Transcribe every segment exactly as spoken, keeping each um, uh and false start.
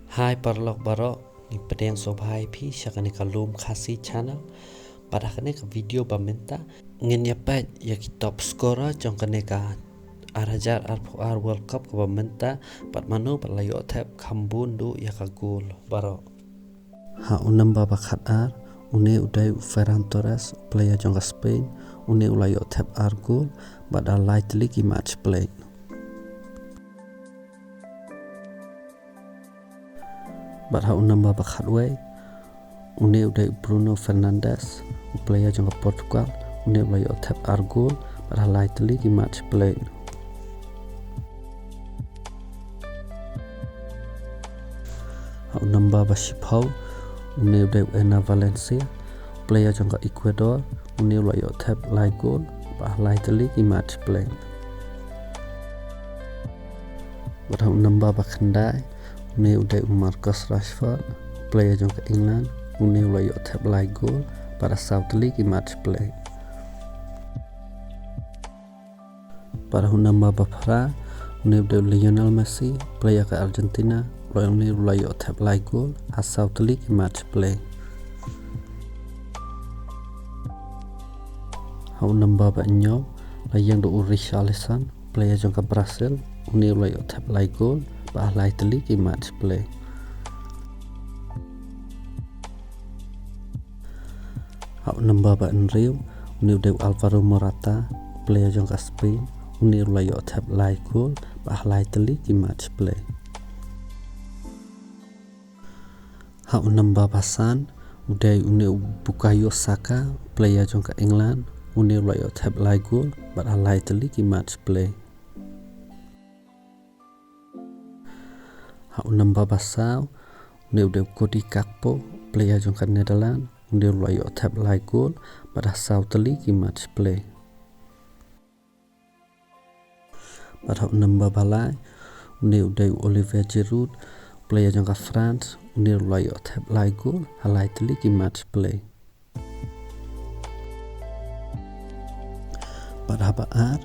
Hai paralok baroh, ngi pdiang sngewbha ïa phi sha kane ka Lum Khasi Channel. Bad ha kane ka video ba mynta ngin ïa peit ïa ki top scorer jong kane ka ar hajar arphew ar World Cup kaba mynta, bad mano ba la ïoh thep kham bun duh ïa ka goal baroh. Ha u number ba khatar, une u dei u Ferran Torres, u player jong ka Spain, une u la ïoh thep ar goal bad ha lai tylli ki match played. Bad ha u number ba khatwei, une u dei u Bruno Fernandes, u player jong ka Portugal, une u la ïoh thep ar goal bad ha lai tylli ki match played. Ha u number ba shiphew, une u dei u Enner Valencia, player jong ka Ecuador, une u la ïoh thep lai goal bad ha lai tylli ki match played. Bad ha u number ba khyndai, une u dei u Marcus Rashford, player jong ka England, une u la ïoh thep lai goal bad ha saw tylli ki match played. Bad ha u number ba phra, une u dei u Lionel Messi, player ka Argentina, une u la ïoh thep lai goal ha saw tylli ki match played. Ha u number ba hynñiew, la ïeng da u Richarlison, player jong ka Brazil, une u la ïoh thep lai goal bad ha lai tylli ki match played. Ha u number ba hynriew, une u dei u Alvaro Morata, player jong ka Spain, une u la ïoh thep lai goal bad ha lai tylli ki match played. Ha u number ba san, u dei une u Bukayo Saka, player jong ka England, une u la ïoh thep lai goal bad ha lai tylli ki match played. Ha u number ba saw, une u dei u Cody Gakpo, player jong ka Netherlands, une u la ïoh thep lai goal bad ha saw tylli ki match played. Bad ha u number ba lai, une u dei u Olivier Giroud, player jong ka France, une u la ïoh thep lai goal ha lai tylli ki match played. Bad ha ba ar,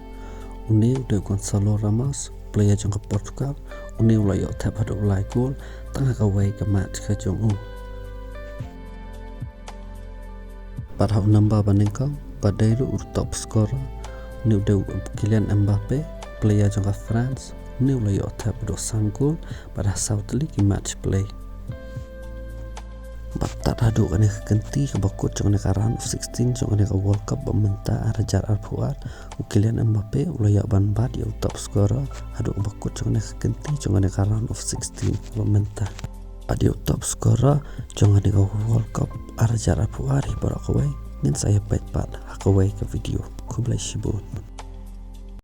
une u dei u Gonçalo Ramos, player jong ka Portugal, une u la ïoh thep haduh lai goal tang ha kawei ka match ka jong u. Bad ha u number ba nyngkong, ba dei ruh u top scorer, une u dei u Kylian Mbappe, player jong ka France, une u la ïoh thep haduh san goal bad ha saw tylli ki match played. Bad tad haduh kane ka kynti kaba kut jong kane ka round of sixteen jong kane ka World Cup ba mynta ar hajar arphew ar, u Kylian Mbappe u la ïoh ban bat ïa u top scorer haduh kaba kut jong kane ka kynti jong kane ka round of sixteen ba mynta. Bad ïa u top scorer jong kane ka World Cup ar hajar arphew ar hi baroh kawei, ngin sa ïa peit pat ha kawei ka video. Khublei shibun.